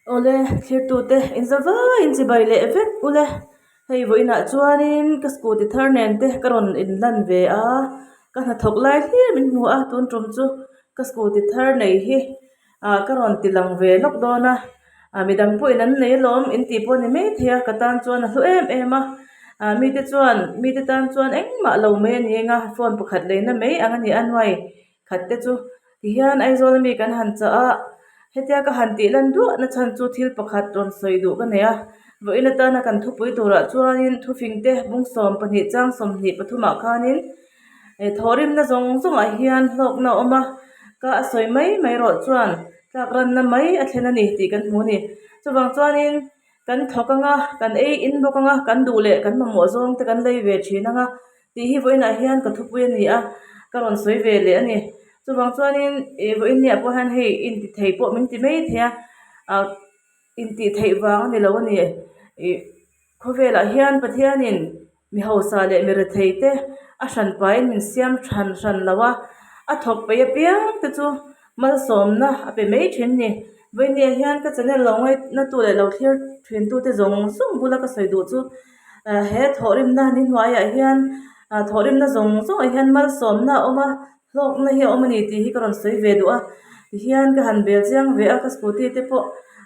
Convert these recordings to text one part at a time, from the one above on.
Awle thirtute inzavaiin chibai leh vek ule hei vawiinah chuanin ka scooty thar nen te ka rawn inlan ve a ka hnathawk lai hlir min hmu a tun tum chu ka scooty thar nei hi ah ka rawn ti lang ve lawk dawn a ah midang pawhin an nei alawm in tih pawh a ni maithei a ka tan chuan a hlu em em a ah mite chuan mite tan chuan engmah lo mai a ni ang a phone pakhat leina mai ang a ni a nuai khat te chu tihian Aizawl ami kan han chah a hetia ka han tih lan duah na chhan chu thil pakhat rawn sawi duh ka nei a vawiin atana kan thupui turah chuanin thufing te bung 12 chang 23 ah khanin eh thawhrimna zawng zawngah hian hlawkna a awm a ka a sawi mai mai erawh chuan tlak ranna mai a thlen a ni tih kan hmu a ni chuvang chuanin kan thawk anga kan ei in bawk anga kan duh leh kan mamawh zawng te kan lei ve thin anga tih hi vawiinah hian ka thupui a ni a ka rawn sawi ve leh a ni chuvang chuanin ih vawiin ni ah pawh hian hei intithei pawh min ti mai thei a ah intihtheih vang a ni lo a ni ih khawvelah hian Pathianin mi hausa leh mi rethei te a hran pahin min siam hran hran lo a a thawk peih apiang te chu malsawmna a pe mai thin a ni vawinia hian ka channel lo ngaina tu leh lo thlir thin tu te zawng zawng bula ka sawi duh chu ah he thawhrimna ni hnuaiah hian ah thawhrimna zawng zawngah hian malsawmna a awm a hlawkna hi a awm a ni tih hi ka rawn sawi ve duh a tihian ka han bel chiang ve a ka scooty te pawh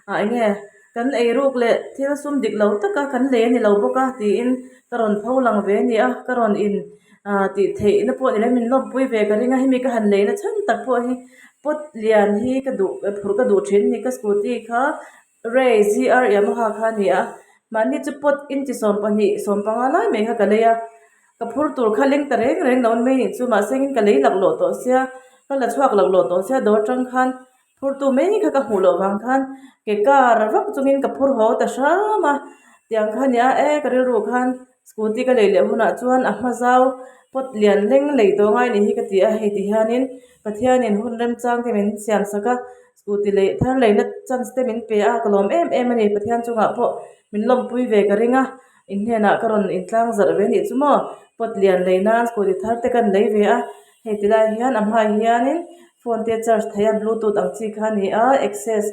ah eng nge kan eiruk leh thil sum dik lo taka kan lei a ni lo bawk a tiin ka rawn pho lang ve a ni a ka rawn in ah tih theih na pawh ni lo min lawmpui ve ka ring a hemi ka han lei na chhan tak pawh hi pot lian hi ka duh phurh ka duh thin a ni ka scooty kha Ray GR Yamaha kha a ni a mahni chu pot inchi 12 15 lai mai kha ka lei a ka phur tur kha leng ta reng reng lo a ni mai nih chu mahse ka lei laklawh tawh sia ka la chhuak laklawh tawh sia dawr atang khan Phurtu mai kha ka hmuh loh vang khan ke car vak chungin ka phur haw ta hram a, tiang kha nia e ka rilru khan scooty ka lei leh hunah chuan a hma zau pot lian leng lei tawh ngai nih hi ka ti a, hei ti hianin Pathianin hun remchang te min siam sak a, scooty lei thar leina chance te min pe a, ka lawm em em a ni Pathian chungah pawh min lawmpui ve ka ring a, in hnenah ka rawn intlang zarh ve nih chu maw pot lian lei nan scooty thar te kan lei ve a. Hei ti lai hian a hmaah hianin phone te a charge theih a bluetooth ang chi kha a ni a access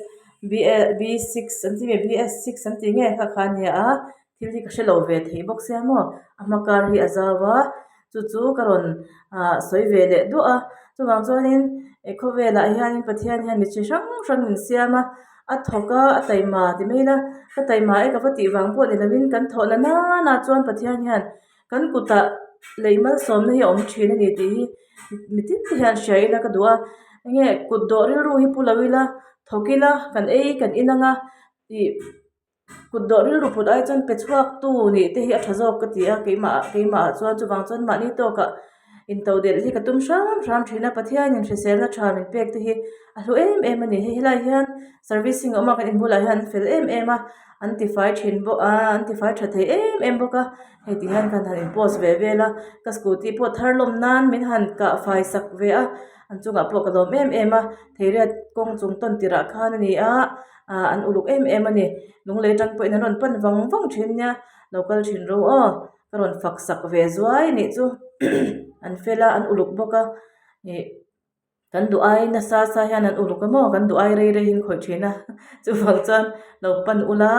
b a b six an tih nge b s six an tih nge kha kha a ni a thil hi ka hre lo ve thei bawk sia maw a hma kar hi a zau a chu chu ka rawn ah sawi ve leh duah a chuvang chuanin eh khawvelah hianin Pathian hian mi chi hrang hrang min siam a a thawk a a taima ti mai ila ka taima e ka va tih vang pawh ni lovin kan thawh na nana chuan Pathian hian Kan kutah lei malsawmna hi a awm thin a ni tih hi mi tin te hian hria ila ka duh a enge kut dawh rilru hi pu lo ila thawk ila kan ei kan in anga ih kut dawh rilru put ai chuan pe chhuak tu nih te hi a tha zawk ka ti a keimah keimah ah chuan chuvang chuan mahni tawkah intodelh hi ka tum hram hram thin a Pathianin hriselna tha min pek te hi a hlu em em a ni hei helai hian servicing a awm a kan inbulah hian an fel em em a an tifai thin bawk a an tifai tha thei em em bawk a. Hei ti hian kan han in post ve vel a ka scooty pawh thar lawm nan min han kah fai sak ve a an chungah pawh ka lawm em em a theiriat kawng chung tawn tirh ah khan a ni a ah an uluk em em a ni lunglei atang pawhin an rawn pan vang vang thin nia lo kal thin ro aw ka rawn fak sak ve zuai a nih chu an fel a an uluk bawk a ih. Kan duh ai nasa sa hian an uluk a maw kan duh ai rei rei hi an khawih thin a chuvang chuan lo pan ula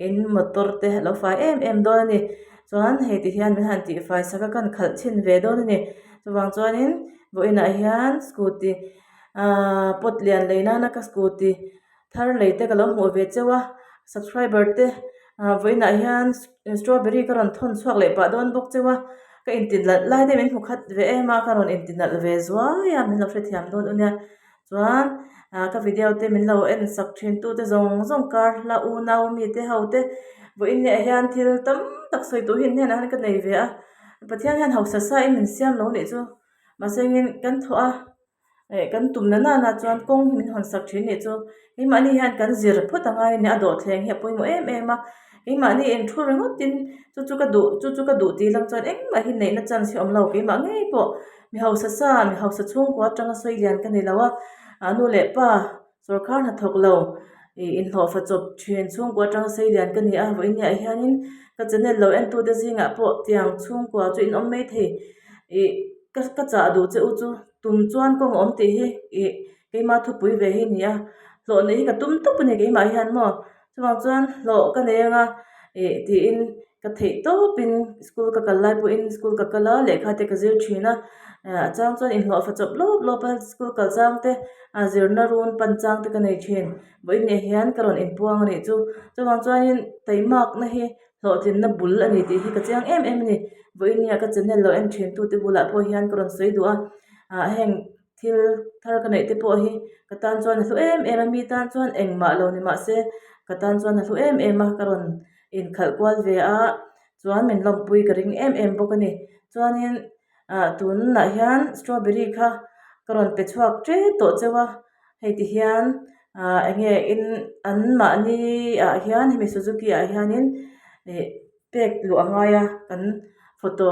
in motor te a lo fai em em dawn a ni chuan hei ti hian min han tih fai sak a kan khalh chhin ve dawn a ni chuvang chuanin vawiinah hian scooty ahh pot lian lei nana ka scooty thar lei te ka lo hmuh ve cheu a subscriber te ah vawiinah hian strawberry ka rawn thawn chhuak leh pah dawn bawk cheu a ka inti nalh lai te min hmu khat ve em a ka rawn inti nalh ve zuai a min lo hrethiam dawn u nia chuan ah ka video te min lo en sak thin tu te zawng zawng kar hla unau mi te ho te vawiin leh hian thil tam tak sawi tur hi an hnenah hian ka nei ve a Pathian hian hausa sa in min siam lo nih chu mahse engin kan thawh a. Eh kan tum na nana chuan kawng hi min hawn sak thin nih chu keimahni hian kan zir phawt a ngai a ni a dawhthleng hi a pawimawh em em a keimahni eng thu ringawt in chu chu ka duh chu chu ka duh tih lam chuan engmah hi neihna chance hi a awm lo keimah ngei pawh mi hausa sa mi hausa chhungkua atanga sawi lian ka ni lo a ah nu leh pa sawrkar hnathawk lo ih inhlawhfa chawp thin chhungkua atanga sawi lian ka ni a vawiin ah hianin ka channel lo en tute zingah pawh tiang chhungkua chu in awm maithei ih ka ka chah duh che u chu. Tum chuan kawng a awm tih hi ih keima thupui ve hi a ni a, hlawh neih hi ka tum tawp a ni keimah hian maw. Chuvang chuan hlawh ka nei anga ih tiin ka theih tawpin school ka kal lai pawhin school ka kal a lehkha te ka zir thin a a chang chuan inhlawh fa chawp lawp lawp a school kal chang te a zirna run pan chang te ka nei thin vawiin ah hian ka rawn inpuang a nih chu chuvang chuanin taimakna hi hlawhtlinna bul a ni tih hi ka chiang em em a ni vawiin ah ka channel lo en thin tute bulah pawh hian ka rawn sawi duh a ah heng thil thar ka neih te pawh hi ka tan chuan a hlu em em a mi tan chuan engmah lo ni mahse ka tan chuan a hlu em em a ka rawn inkhalh kual ve a chuan min lawmpui ka ring em em bawk a ni chuanin ah tunah hian strawberry kha ka rawn pe chhuak tep tawh cheu a hei ti hian ah eng nge in an mahni ah hian hemi suzuki ah hianin ih pek luh a ngai a kan photo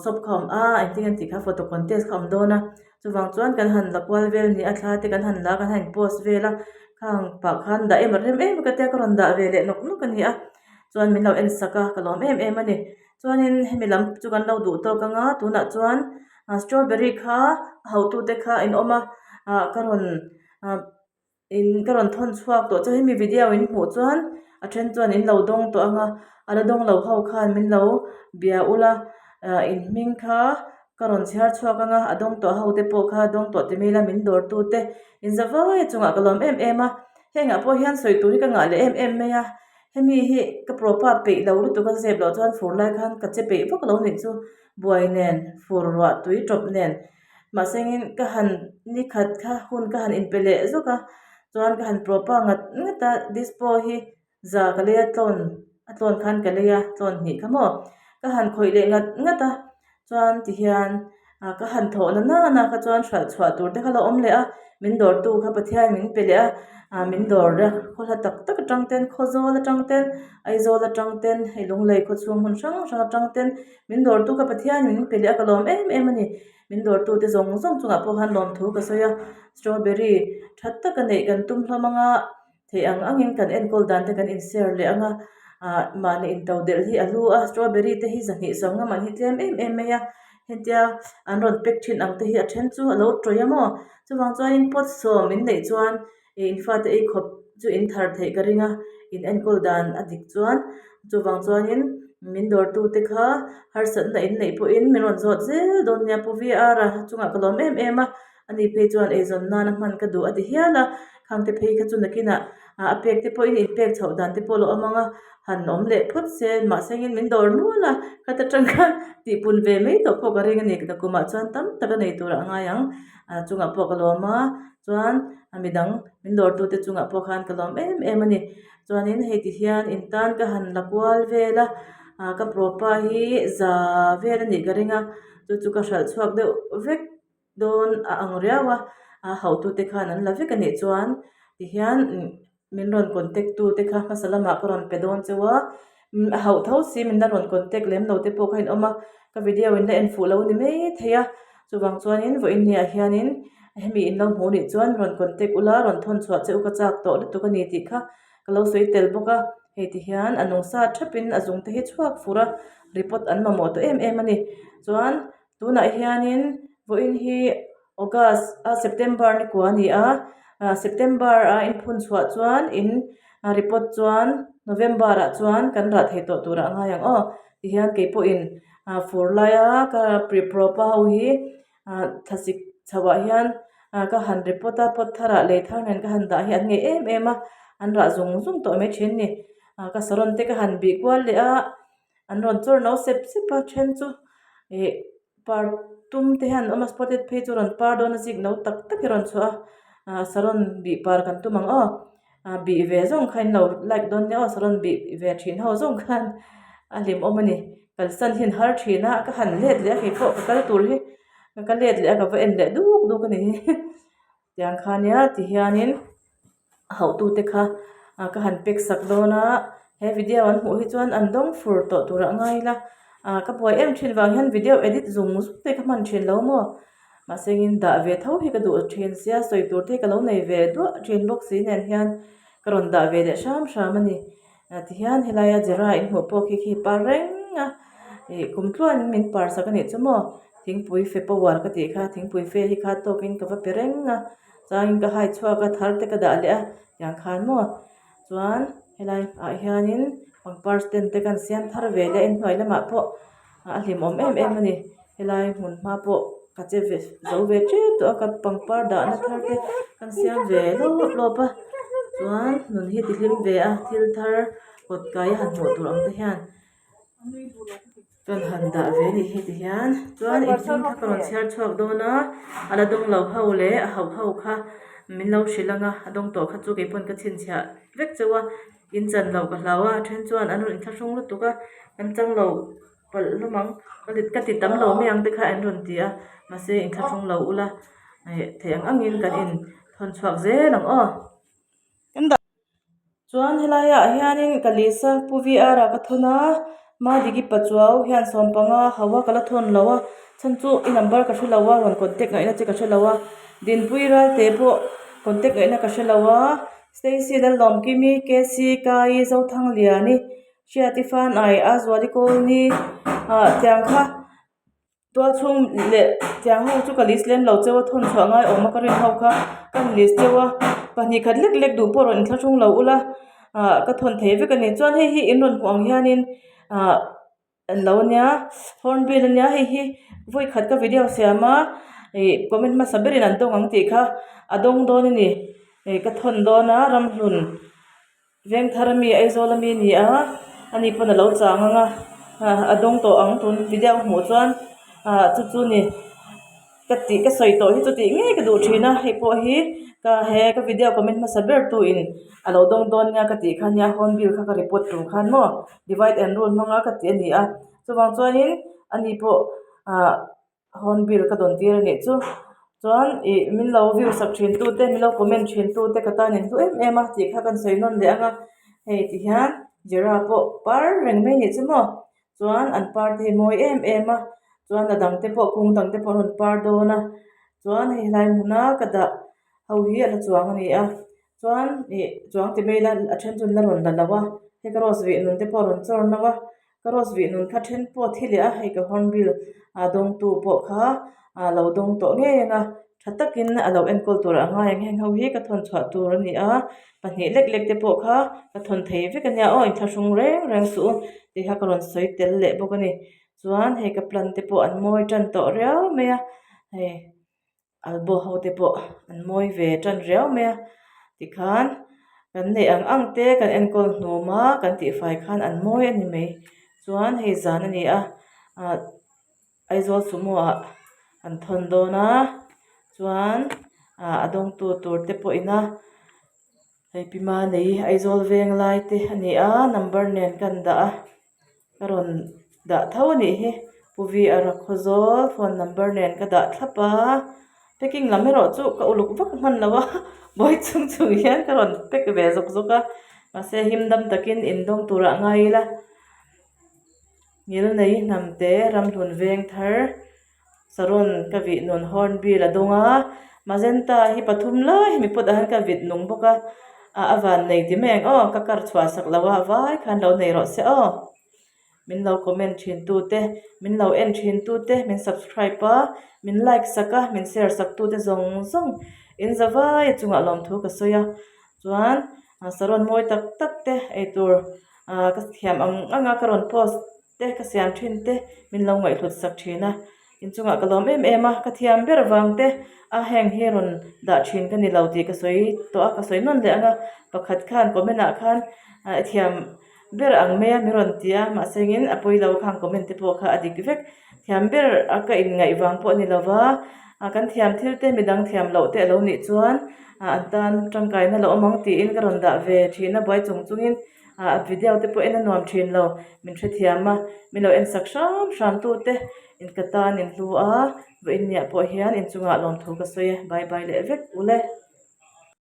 shop kha a awm a engtin nge an tih kha photo contest kha a awm dawn a chuvang chuan kan han la kual vel a ni a thla te kan han la a kan han in post vel a khang pah khan dah em a rem em ka tia ka rawn dah ve leh nawk nawk a ni a chuan min lo en sak a ka lawm em em a ni chuanin hemi lam chu kan lo duh tawk ang a tunah chuan ah strawberry kha a hotute kha in awm a ah ka rawn ah in ka rawn thawn chhuak tawh chuan hemi video in hmuh chuan a then chuan in lo dawng tawh ang a a la dawng lo ho khan min lo bia ula ah in hming kha ka rawn chhiar chhuak ang a a dawng tawh ho te pawh kha dawng tawh ti mai ila min dawr tu te in za vai chungah ka lawm em em a hengah pawh hian sawi tur hi ka ngah leh em em mai a hemi hi ka propa peih lo lutuk a zep loh chuan fur lai khan ka che peih vak lo nih chu buai nen fur ruah tui tawp nen. Mahsengin ka han ni khat kha hun ka han inpe leh zawk a chuan ka han propa ngat ngat a dispo hi za ka lei a tlawn a tlawn khan ka lei a tlawn hnih kha maw ka han khawih leh ngat ngat a chuan tihian ah ka han thawh na nana kha chuan hralh chhuah tur te kha lo awm leh a min dawrtu kha Pathian min pe leh a ah min dawr a khaw hla tak tak atang ten Khawzawl atang ten Aizawl atang ten hei Lunglei khawchhung hmun hrang hrang atang ten. Min dawrtu ka Pathian in pe leh a ka lawm em em a ni. Min dawrtu te zawng zawng chungah pawh khan lawmthu ka sawi a. Strawberry tha taka neih kan tum hlawm ang a, theih ang angin kan enkawl dan te kan in share leh ang a. Ah mahni into delh hi a hlu a, strawberry te hi zahnih sawm nga man hi tlem em em mai a. Hetia an rawn pack thin ang te hi a then chu a lo tawih a maw. Chuvang chuanin pot sawm in neih chuan ih in fate ei khawp chu in thar theih ka ring a in enkawl dan a dik chuan chuvang chuanin min dawrtu te kha harsatna in neih pawhin min rawn zawt zel dawn nia pu V R a chungah ka lawm em em a ani phei chuan eizawn nana hman ka duh a ti hial a khangte phei kha chu nakinah ah a pek te pawhin in pek chhoh dan te pawh a lo awm ang a han awm leh phawt se mahse engin min dawr nual a khata tang khan tihpun ve mai tawh pawh ka ring a ni nakumah chuan tam tak a nei turah a ngai ang ah chungah pawh ka lawm a. Chuan a midang min dawrtute chungah pawh khan ka lawm em em a ni. Chuanin hei ti hian in tan ka han la kual vel a, ah ka propa hi za vel a nih ka ring a, chu chu ka hralh chhuak deuh vek dawn a ang riau a, a hautute khan an la vek a nih chuan tihian Min rawn contact tu te kha hmasa lamah ka rawn pe dawn cheu a, a hauh tho si min la rawn contact lem lo te pawh kha in awm a, ka video in la en fuh lo a ni mai thei a, chuvang chuanin vawiin niah hianin hemi in lo hmuh nih chuan rawn contact ula rawn thawn chhuah che u ka chak tawh lutuk a ni tih kha ka lo sawi tel bawk a, hei ti hian a nung sa thapin a zung te hi chhuak fur a, report an mamawh tawh em em a ni, chuan tunah hianin vawiin hi. August a September ni kua a ni a ah September a inphun chhuah chuan in report chuan November ah chuan kan rah thei tawh turah a ngai ang aw tihian kei pawhin ah fur laia ka pre-propa ho hi ah thlasik chhoah hian ah ka han report a pot tharah lei thar nen ka han dah hi an ngeih em em a an rah zung zung tawh mai thin a ni ah ka saron te ka han bih kual leh a an rawn chawr no sep sep a then chu ih. Par tum te hian an awm a spotted phei chu rawn par dawn a zik no tak tak hi a rawn chhuah a ah saron bih par kan tum ang aw ah bih ve zawng kha in lo like dawn nia aw saron bih ve thin ho zawng khan a hlimawm a ni kalsan hi an har thin a ka han let leh a keipawh ka kal tur hi ka let leh a ka va en leh duk duk a ni tiang kha nia tihianin. a hauhtute kha ah ka han pack sak dawn a he video an hmuh hi chuan an dawng fur tawh turah a ngai ila ah ka buai em thin vang hian video edit zung zung te ka hman thin lo maw mahse engin dah ve tho hi ka duh thin sia sawi tur te hi ka lo nei ve duah thin bawk si nen hian ka rawn dah ve leh hram hram a ni ah tihian helaia Jera in hmuh pawh khi khi par reng a ih kum tluanin min par sak a nih chu maw thingpui fe power ka tih kha thingpui fe hi kha tawkin ka va pe reng a. Chuanin ka hai chhuak a thar te ka dah leh a tiang khan maw chuan. Helai ah hianin pangpar stand te kan siam thar ve leh a inhnuai lamah pawh a hlimawm em em a ni. Helai hmun hma pawh ka che ve zo ve tep tawh a ka pangpar dahna thar te kan siam ve lawp lawp a chuan nun hi tihlim ve a thil thar kawt kai a han hmuh tur ang te hian kan han dah ve a nih hi tihian chuan inhming kha ka rawn chhiar chhuak dawn a a la dawng lo ho leh a hauh ho kha min lo hrilh ang a a dawng tawh kha chu keipawn ka chhinchhiah vek chauh a in chan loh ka hlau a a then chuan an rawn inthlahrung lutuk a kan chang lo palh hlawm ang ka ti tam lo mai ang te kha an rawn ti a mahse inthlahrung lo ula theih ang angin kan in thawn chhuak zel ang aw. Chuan helai ah hianin ka lisa pu VR ah ka thawn a Madigi Pachuau hian sawmpanga hau a ka la thawn lo a chhan chu i number ka hre lo a rawn contact ngaihna che ka hre lo a Dinpui Ralte pawh contact ngaihna ka hre lo a Stacy Lalawmkimi KC Kai Zothangliani Hriati Fanai Azuali Kawlni ah tiang kha. Tual chhung leh tiang ho chu ka list lem lo cheu a thawn chhuah ngai awm a ka rin ho kha ka han list cheu a pahnih khat lek lek duh pawh rawn inthlahrung lo ula ah ka thawn thei vek a ni chuan hei hi in rawn hmuh ang hianin ah an lo ania hornbill ania hei hi vawi khat ka video siam a ih comment hmasa berin an dawng ang tih kha a dawng dawn a ni ih ka thawn dawn a ramhlun. Vengthar ami Aizawl ami a ni a ani pawn a lo chang ang a a dawng tawh ang tun video a hmuh chuan ah chu chu ni ka tih ka sawi tawh hi chu tih ngei ka duh thin a hei pawh hi ka he ka video comment hmasa ber tu in a lo dawng dawn nia ka tih kha nia hornbill kha ka report tur khan maw divide and rule hmanga ka tih a ni a chuvang chuanin ani pawh ah. Hornbill ka dawn tir a nih chu chuan ih min lo view sak thin tu te min lo comment thin tu te ka tan in hlu em em a tih kha kan sawi nawn leh ang a hei ti hian Jera pawh par reng mai a nih chu maw chuan an par te hi mawi em em a chuan a dang te pawh kung dang te pawh an rawn par dawn a chuan hei helai hmuna ka dah ho hi a la chuang a ni a chuan ih chuang ti mai ila a then chu an la rawn la lo a hei ka rose vih nun te pawh a rawn chawr no a. Ka rose vih nun kha then pawh thi leh a, hei ka hornbill ah dawngtu pawh kha ah lo dawng tawh ngei ang a, tha takin a lo enkawl tur a ngai ang heng ho hi ka thawn chhuah tur a ni a, pahnih lek lek te pawh kha ka thawn thei vek a nia aw inthlahrung reng reng suh u tih kha ka rawn sawi tel leh bawk a ni chuan hei ka plant te pawh an mawi tan tawh riau mai a hei. Albaw ho te pawh an mawi ve tan riau mai a tikhan kan neih ang ang te kan enkawl hnum a kan tihfai khan an mawi a ni mai chuan hei zan a ni a ah Aizawl sumo ah an thawn dawn a chuan ah a dawngtu tur te pawh ina hei pi Manei Aizawl veng lai te a ni a number nen kan dah a. Ka rawn dah tho a nih hi Pu V a ra khawzawl phone number nen ka dah thlap a packing lam erawh chu ka uluk vak hman lo a buai chung chung hian ka rawn pack ve zawk zawk a mahse him dam takin indawng turah ngai ila ngil nei hnamte ramhlun veng thar Saron ka vih nun hornbill a dawng a magenta hi pathum lai hemi pawt ah hian ka vit nung bawk a ah a van nei ti mai ang aw ka kar chhuah sak lo a vai khan lo nei rawh se aw min lo comment thin tu te min lo en thin tu te min subscribe a min like sak a min share sak tu te zawng zawng in za vai a chungah lawmthu ka sawi a chuan saron mawi tak tak te eitur ah ka thiam ang ang a ka rawn post. te ka siam thin te min lo ngaihhlut sak thin a inchungah ka lawm em em a ka thiam ber vang te a heng hi rawn dah thin ka ni lo tih ka sawi tawh a ka sawi nawn leh ang a pakhat khan comment ah khan ah thiam ber ang mai a min rawn ti a mahse engin a pawi lo khang comment te pawh kha a dik vek thiam ber a ka inngaih vang pawh a ni lo va ah kan thiam thil te midang thiam loh te a lo nih chuan ah an tan tangkaina la awm ang tiin ka rawn dah ve thin a buai chung chungin. Ah video te pawh en a nuam thin lo min hrethiam a min lo en sak hram hram tu te in ka tan in hlu a vawiin niah pawh hian inchungah lawmthu ka sawi e bye bye leh vek ule.